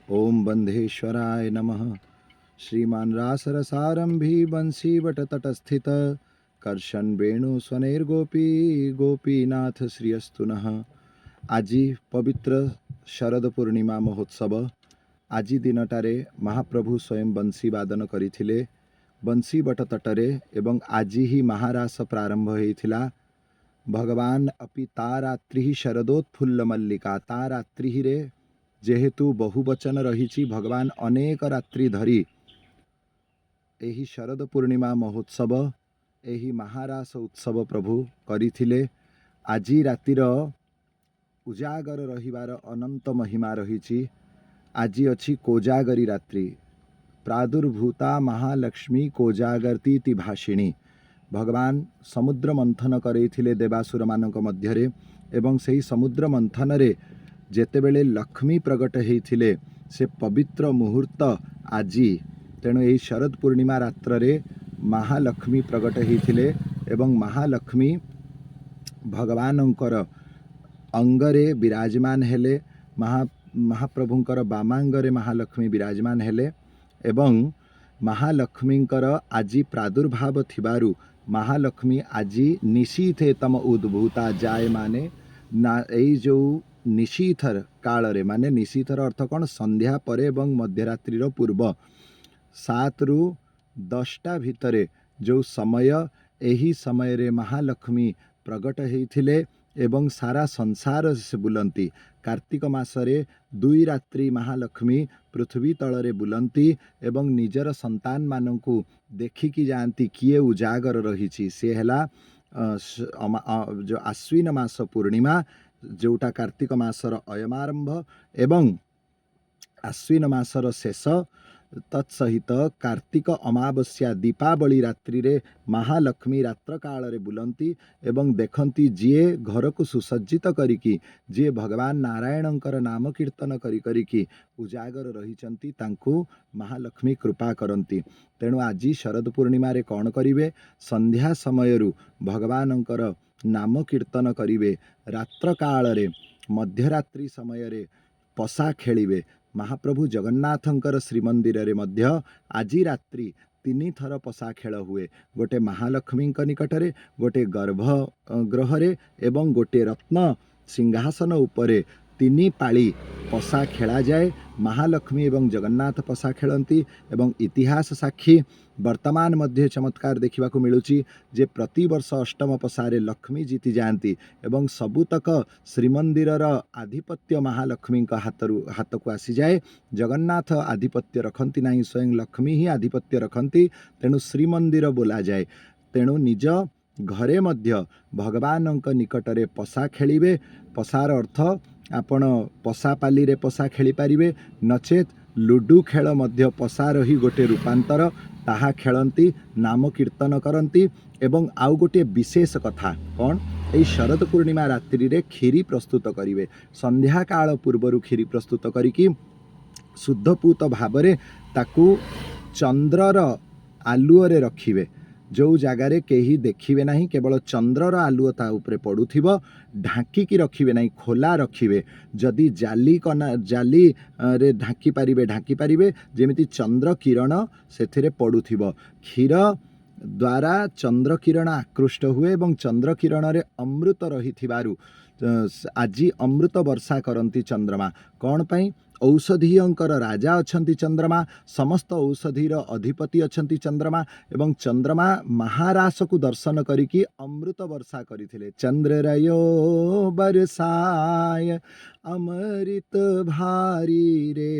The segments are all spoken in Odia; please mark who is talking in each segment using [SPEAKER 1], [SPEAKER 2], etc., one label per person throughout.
[SPEAKER 1] ओम बंधेश्वराय नमः। श्रीमान रासरसारंभी बंसीवट तटस्थित कर्षण वेणु स्वनैर्गोपी ଗୋପୀନାଥ ଶ୍ରୀଅସ୍ତୁ ନଃ। ଆଜି ପବିତ୍ର ଶରଦ ପୂର୍ଣ୍ଣିମା ମହୋତ୍ସବ। ଆଜି ଦିନଟାରେ ମହାପ୍ରଭୁ ସ୍ୱୟଂ ବଂଶୀ ବାଦନ କରିଥିଲେ ବଂଶୀବଟ ତଟରେ ଏବଂ ଆଜି ହିଁ ମହାରାସ ପ୍ରାରମ୍ଭ ହେଇଥିଲା। ଭଗବାନ ଅପି ତା ରାତ୍ରି ଶରଦୋତ୍ଫୁଲ୍ଲ ମଲ୍ଲିକା। ତା ରାତ୍ରିରେ ଯେହେତୁ ବହୁବଚନ ରହିଛି, ଭଗବାନ ଅନେକ ରାତ୍ରି ଧରି ଏହି ଶରଦ ପୂର୍ଣ୍ଣିମା ମହୋତ୍ସବ, ଏହି ମହାରାସ ଉତ୍ସବ ପ୍ରଭୁ କରିଥିଲେ। ଆଜି ରାତିର ଉଜାଗର ରହିବାର ଅନନ୍ତ ମହିମା ରହିଛି। ଆଜି ଅଛି କୋଜାଗରୀ ରାତ୍ରି। ପ୍ରାଦୁର୍ଭୂତା ମହାଲକ୍ଷ୍ମୀ କୋଜାଗର୍ତ୍ତୀ ଭାଷିଣୀ। ଭଗବାନ ସମୁଦ୍ର ମନ୍ଥନ କରେଇଥିଲେ ଦେବାସୁରମାନଙ୍କ ମଧ୍ୟରେ ଏବଂ ସେହି ସମୁଦ୍ର ମନ୍ଥନରେ ଯେତେବେଳେ ଲକ୍ଷ୍ମୀ ପ୍ରଗଟ ହେଇଥିଲେ, ସେ ପବିତ୍ର ମୁହୂର୍ତ୍ତ ଆଜି। ତେଣୁ ଏହି ଶରଦ ପୂର୍ଣ୍ଣିମା ରାତ୍ରରେ ମହାଲକ୍ଷ୍ମୀ ପ୍ରଗଟ ହେଇଥିଲେ ଏବଂ ମହାଲକ୍ଷ୍ମୀ ଭଗବାନଙ୍କର ଅଙ୍ଗରେ ବିରାଜମାନ ହେଲେ। ମହାପ୍ରଭୁଙ୍କର ବାମାଙ୍ଗରେ ମହାଲକ୍ଷ୍ମୀ ବିରାଜମାନ ହେଲେ ଏବଂ ମହାଲକ୍ଷ୍ମୀଙ୍କର ଆଜି ପ୍ରାଦୁର୍ଭାବ ଥିବାରୁ ମହାଲକ୍ଷ୍ମୀ ଆଜି ନିଶୀଥେ ତମ ଉଦ୍ଭୂତା ଯାଏ, ମାନେ ନା ଏଇ ଯେଉଁ ନିଶୀଥର କାଳରେ, ମାନେ ନିଶୀଥର ଅର୍ଥ କ'ଣ? ସନ୍ଧ୍ୟା ପରେ ଏବଂ ମଧ୍ୟରାତ୍ରିର ପୂର୍ବ 7ରୁ 10ଟା ଭିତରେ ଯେଉଁ ସମୟ, ଏହି ସମୟରେ ମହାଲକ୍ଷ୍ମୀ ପ୍ରଗଟ ହେଇଥିଲେ ଏବଂ ସାରା ସଂସାର ସେ ବୁଲନ୍ତି। କାର୍ତ୍ତିକ ମାସରେ 2 ରାତ୍ରି ମହାଲକ୍ଷ୍ମୀ ପୃଥିବୀ ତଳରେ ବୁଲନ୍ତି ଏବଂ ନିଜର ସନ୍ତାନମାନଙ୍କୁ ଦେଖିକି ଯାଆନ୍ତି କିଏ ଉଜାଗର ରହିଛି। ସେ ହେଲା ଯେଉଁ ଆଶ୍ୱିନ ମାସ ପୂର୍ଣ୍ଣିମା, ଯେଉଁଟା କାର୍ତ୍ତିକ ମାସର ଅୟମାରମ୍ଭ ଏବଂ ଆଶ୍ୱିନ ମାସର ଶେଷ। ତତ୍ ସହିତ କାର୍ତ୍ତିକ ଅମାବସ୍ୟା ଦୀପାବଳି ରାତ୍ରିରେ ମହାଲକ୍ଷ୍ମୀ ରାତ୍ରକାଳରେ ବୁଲନ୍ତି ଏବଂ ଦେଖନ୍ତି ଯିଏ ଘରକୁ ସୁସଜ୍ଜିତ କରିକି, ଯିଏ ଭଗବାନ ନାରାୟଣଙ୍କର ନାମ କୀର୍ତ୍ତନ କରି କରିକି ଉଜାଗର ରହିଛନ୍ତି, ତାଙ୍କୁ ମହାଲକ୍ଷ୍ମୀ କୃପା କରନ୍ତି। ତେଣୁ ଆଜି ଶରଦ ପୂର୍ଣ୍ଣିମାରେ କ'ଣ କରିବେ? ସନ୍ଧ୍ୟା ସମୟରୁ ଭଗବାନଙ୍କର ନାମ କୀର୍ତ୍ତନ କରିବେ। ରାତ୍ରକାଳରେ ମଧ୍ୟରାତ୍ରି ସମୟରେ ପଶା ଖେଳିବେ। ମହାପ୍ରଭୁ ଜଗନ୍ନାଥଙ୍କର ଶ୍ରୀମନ୍ଦିରରେ ମଧ୍ୟ ଆଜି ରାତ୍ରି ତିନି ଥର ପଶା ଖେଳ ହୁଏ, ଗୋଟେ ମହାଲକ୍ଷ୍ମୀଙ୍କ ନିକଟରେ, ଗୋଟେ ଗର୍ଭ ଗୃହରେ ଏବଂ ଗୋଟିଏ ରତ୍ନ ସିଂହାସନ ଉପରେ। ତିନି ପାଳି ପଶା ଖେଳାଯାଏ। ମହାଲକ୍ଷ୍ମୀ ଏବଂ ଜଗନ୍ନାଥ ପଶା ଖେଳନ୍ତି ଏବଂ ଇତିହାସ ସାକ୍ଷୀ, ବର୍ତ୍ତମାନ ମଧ୍ୟ ଚମତ୍କାର ଦେଖିବାକୁ ମିଳୁଛି ଯେ ପ୍ରତିବର୍ଷ ଅଷ୍ଟମ ପଶାରେ ଲକ୍ଷ୍ମୀ ଜିତି ଯାଆନ୍ତି ଏବଂ ସବୁତକ ଶ୍ରୀମନ୍ଦିରର ଆଧିପତ୍ୟ ମହାଲକ୍ଷ୍ମୀଙ୍କ ହାତକୁ ଆସିଯାଏ। ଜଗନ୍ନାଥ ଆଧିପତ୍ୟ ରଖନ୍ତି ନାହିଁ, ସ୍ୱୟଂ ଲକ୍ଷ୍ମୀ ହିଁ ଆଧିପତ୍ୟ ରଖନ୍ତି। ତେଣୁ ଶ୍ରୀମନ୍ଦିର ବୋଲାଯାଏ। ତେଣୁ ନିଜ ଘରେ ମଧ୍ୟ ଭଗବାନଙ୍କ ନିକଟରେ ପଶା ଖେଳିବେ। ପଶାର ଅର୍ଥ ଆପଣ ପଶାପାଲିରେ ପଶା ଖେଳିପାରିବେ, ନଚେତ୍ ଲୁଡୁ ଖେଳ ମଧ୍ୟ ପଶାର ହିଁ ଗୋଟେ ରୂପାନ୍ତର, ତାହା ଖେଳନ୍ତି, ନାମ କୀର୍ତ୍ତନ କରନ୍ତି। ଏବଂ ଆଉ ଗୋଟିଏ ବିଶେଷ କଥା କ'ଣ? ଏଇ ଶରଦ ପୂର୍ଣ୍ଣିମା ରାତ୍ରିରେ କ୍ଷୀରି ପ୍ରସ୍ତୁତ କରିବେ। ସନ୍ଧ୍ୟାକାଳ ପୂର୍ବରୁ କ୍ଷୀରି ପ୍ରସ୍ତୁତ କରିକି ଶୁଦ୍ଧପୂତ ଭାବରେ ତାକୁ ଚନ୍ଦ୍ରର ଆଲୁଅରେ ରଖିବେ, ଯେଉଁ ଜାଗାରେ କେହି ଦେଖିବେ ନାହିଁ, କେବଳ ଚନ୍ଦ୍ରର ଆଲୁଅ ତା ଉପରେ ପଡ଼ୁଥିବ। ଢାଙ୍କିକି ରଖିବେ ନାହିଁ, ଖୋଲା ରଖିବେ। ଯଦି ଜାଲି କନା ଜାଲିରେ ଢାଙ୍କି ପାରିବେ, ଢାଙ୍କି ପାରିବେ, ଯେମିତି ଚନ୍ଦ୍ର କିରଣ ସେଥିରେ ପଡ଼ୁଥିବ। କ୍ଷୀର ଦ୍ୱାରା ଚନ୍ଦ୍ର କିରଣ ଆକୃଷ୍ଟ ହୁଏ ଏବଂ ଚନ୍ଦ୍ର କିରଣରେ ଅମୃତ ରହିଥିବାରୁ ଆଜି ଅମୃତ ବର୍ଷା କରନ୍ତି ଚନ୍ଦ୍ରମା। କ'ଣ ପାଇଁ? ଔଷଧୀୟଙ୍କର ରାଜା ଅଛନ୍ତି ଚନ୍ଦ୍ରମା, ସମସ୍ତ ଔଷଧିର ଅଧିପତି ଅଛନ୍ତି ଚନ୍ଦ୍ରମା ଏବଂ ଚନ୍ଦ୍ରମା ମହାରାସକୁ ଦର୍ଶନ କରିକି ଅମୃତ ବର୍ଷା କରିଥିଲେ। ଚନ୍ଦ୍ର ରୟୋ ବରସାୟ ଅମୃତ ଭାରି ରେ,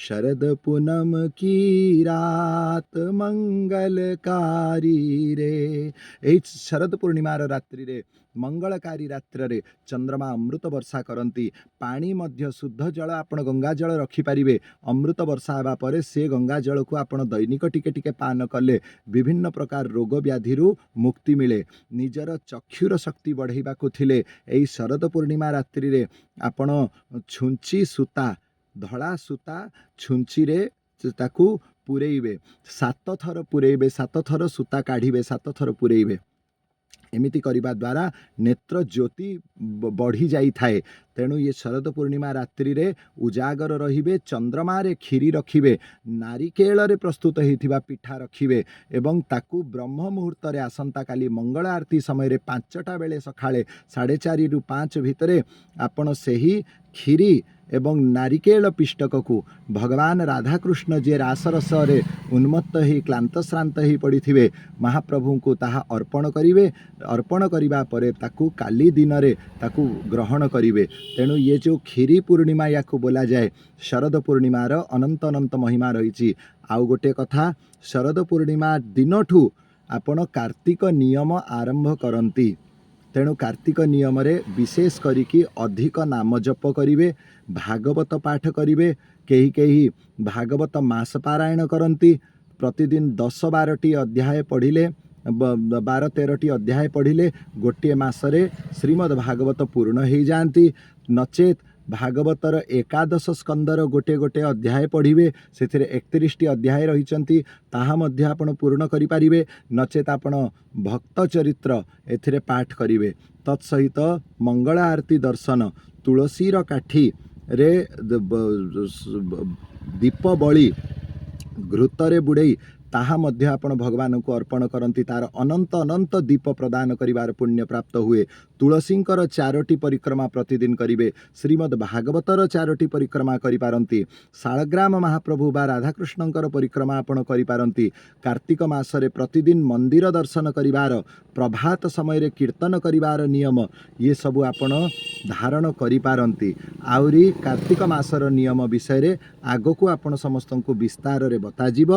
[SPEAKER 1] ଶରଦ ପୂନମ କି ରାତ ମଙ୍ଗଲକାରୀ ରେ। ଏହି ଶରଦ ପୂର୍ଣ୍ଣିମାର ରାତ୍ରିରେ, ମଙ୍ଗଳକାରୀ ରାତ୍ରରେ ଚନ୍ଦ୍ରମା ଅମୃତ ବର୍ଷା କରନ୍ତି। ପାଣି ମଧ୍ୟ ଶୁଦ୍ଧ ଜଳ, ଆପଣ ଗଙ୍ଗା ଜଳ ରଖିପାରିବେ। ଅମୃତ ବର୍ଷା ହେବା ପରେ ସେ ଗଙ୍ଗା ଜଳକୁ ଆପଣ ଦୈନିକ ଟିକେ ଟିକେ ପାନ କଲେ ବିଭିନ୍ନ ପ୍ରକାର ରୋଗ ବ୍ୟାଧିରୁ ମୁକ୍ତି ମିଳେ। ନିଜର ଚକ୍ଷୁର ଶକ୍ତି ବଢ଼େଇବାକୁ ଥିଲେ ଏଇ ଶରଦ ପୂର୍ଣ୍ଣିମା ରାତ୍ରିରେ ଆପଣ ଛୁଞ୍ଚି ସୂତା, ଧଳା ସୂତା ଛୁଞ୍ଚିରେ ତାକୁ ପୂରେଇବେ, ସାତ ଥର ପୂରେଇବେ, ସାତ ଥର ସୂତା କାଢ଼ିବେ, ସାତ ଥର ପୂରେଇବେ। ଏମିତି କରିବା ଦ୍ୱାରା ନେତ୍ର ଜ୍ୟୋତି ବଢ଼ି ଯାଇଥାଏ। ତେଣୁ ଇଏ ଶରଦ ପୂର୍ଣ୍ଣିମା ରାତ୍ରିରେ ଉଜାଗର ରହିବେ, ଚନ୍ଦ୍ରମାରେ କ୍ଷୀରି ରଖିବେ, ନାରିକେଳରେ ପ୍ରସ୍ତୁତ ହେଇଥିବା ପିଠା ରଖିବେ ଏବଂ ତାକୁ ବ୍ରହ୍ମ ମୁହୂର୍ତ୍ତରେ ଆସନ୍ତାକାଲି ମଙ୍ଗଳ ଆରତୀ ସମୟରେ 5ଟା ବେଳେ ସକାଳେ 4:30ରୁ 5 ଭିତରେ ଆପଣ ସେହି କ୍ଷୀରି ଏବଂ ନାରିକେଳ ପିଷ୍ଟକକୁ ଭଗବାନ ରାଧାକୃଷ୍ଣ ଯିଏ ରାସରସରେ ଉନ୍ମତ୍ତ ହେଇ କ୍ଳାନ୍ତ ଶ୍ରାନ୍ତ ହେଇ ପଡ଼ିଥିବେ, ମହାପ୍ରଭୁଙ୍କୁ ତାହା ଅର୍ପଣ କରିବେ। ଅର୍ପଣ କରିବା ପରେ ତାକୁ କାଲି ଦିନରେ ତାକୁ ଗ୍ରହଣ କରିବେ। ତେଣୁ ଇଏ ଯେଉଁ କ୍ଷୀରି ପୂର୍ଣ୍ଣିମା ୟାକୁ ବୋଲାଯାଏ, ଶରଦ ପୂର୍ଣ୍ଣିମାର ଅନନ୍ତ ଅନନ୍ତ ମହିମା ରହିଛି। ଆଉ ଗୋଟିଏ କଥା, ଶରଦ ପୂର୍ଣ୍ଣିମା ଦିନଠୁ ଆପଣ କାର୍ତ୍ତିକ ନିୟମ ଆରମ୍ଭ କରନ୍ତି। ତେଣୁ କାର୍ତ୍ତିକ ନିୟମରେ ବିଶେଷ କରିକି ଅଧିକ ନାମ ଜପ କରିବେ, ଭାଗବତ ପାଠ କରିବେ। କେହି କେହି ଭାଗବତ ମାସ ପାରାୟଣ କରନ୍ତି। ପ୍ରତିଦିନ 10-12ଟି ଅଧ୍ୟାୟ ପଢ଼ିଲେ, 12-13ଟି ଅଧ୍ୟାୟ ପଢ଼ିଲେ ଗୋଟିଏ ମାସରେ ଶ୍ରୀମଦ୍ ଭାଗବତ ପୂର୍ଣ୍ଣ ହେଇଯାଆନ୍ତି। ନଚେତ୍ ଭାଗବତର ଏକାଦଶ ସ୍କନ୍ଧର ଗୋଟିଏ ଗୋଟିଏ ଅଧ୍ୟାୟ ପଢ଼ିବେ, ସେଥିରେ 31ଟି ଅଧ୍ୟାୟ ରହିଛନ୍ତି, ତାହା ମଧ୍ୟ ଆପଣ ପୂର୍ଣ୍ଣ କରିପାରିବେ। ନଚେତ୍ ଆପଣ ଭକ୍ତ ଚରିତ୍ର ଏଥିରେ ପାଠ କରିବେ। ତତ୍ ସହିତ ମଙ୍ଗଳ ଆରତୀ ଦର୍ଶନ, ତୁଳସୀର କାଠିରେ ଦୀପ ବଳି ଘୃତରେ ବୁଡ଼େଇ ତାହା ମଧ୍ୟ ଆପଣ ଭଗବାନଙ୍କୁ ଅର୍ପଣ କରନ୍ତି, ତାର ଅନନ୍ତ ଅନନ୍ତ ଦୀପ ପ୍ରଦାନ କରିବାର ପୁଣ୍ୟ ପ୍ରାପ୍ତ ହୁଏ। ତୁଳସୀଙ୍କର 4ଟି ପରିକ୍ରମା ପ୍ରତିଦିନ କରିବେ, ଶ୍ରୀମଦ୍ ଭାଗବତର 4ଟି ପରିକ୍ରମା କରିପାରନ୍ତି, ଶାଳଗ୍ରାମ ମହାପ୍ରଭୁ ବା ରାଧାକୃଷ୍ଣଙ୍କର ପରିକ୍ରମା ଆପଣ କରିପାରନ୍ତି। କାର୍ତ୍ତିକ ମାସରେ ପ୍ରତିଦିନ ମନ୍ଦିର ଦର୍ଶନ କରିବାର, ପ୍ରଭାତ ସମୟରେ କୀର୍ତ୍ତନ କରିବାର ନିୟମ, ଇଏ ସବୁ ଆପଣ ଧାରଣ କରିପାରନ୍ତି। ଆହୁରି କାର୍ତ୍ତିକ ମାସର ନିୟମ ବିଷୟରେ ଆଗକୁ ଆପଣ ସମସ୍ତଙ୍କୁ ବିସ୍ତାରରେ ବତାଯିବ।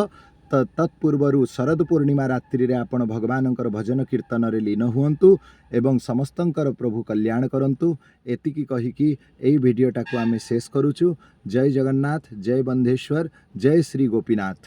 [SPEAKER 1] ତତ୍ପୂର୍ବରୁ ଶରଦ ପୂର୍ଣ୍ଣିମା ରାତ୍ରିରେ ଆପଣ ଭଗବାନଙ୍କର ଭଜନ କୀର୍ତ୍ତନରେ ଲୀନ ହୁଅନ୍ତୁ ଏବଂ ସମସ୍ତଙ୍କର ପ୍ରଭୁ କଲ୍ୟାଣ କରନ୍ତୁ। ଏତିକି କହିକି ଏଇ ଭିଡ଼ିଓଟାକୁ ଆମେ ଶେଷ କରୁଛୁ। ଜୟ ଜଗନ୍ନାଥ, ଜୟ ବନ୍ଧେଶ୍ୱର, ଜୟ ଶ୍ରୀ ଗୋପୀନାଥ।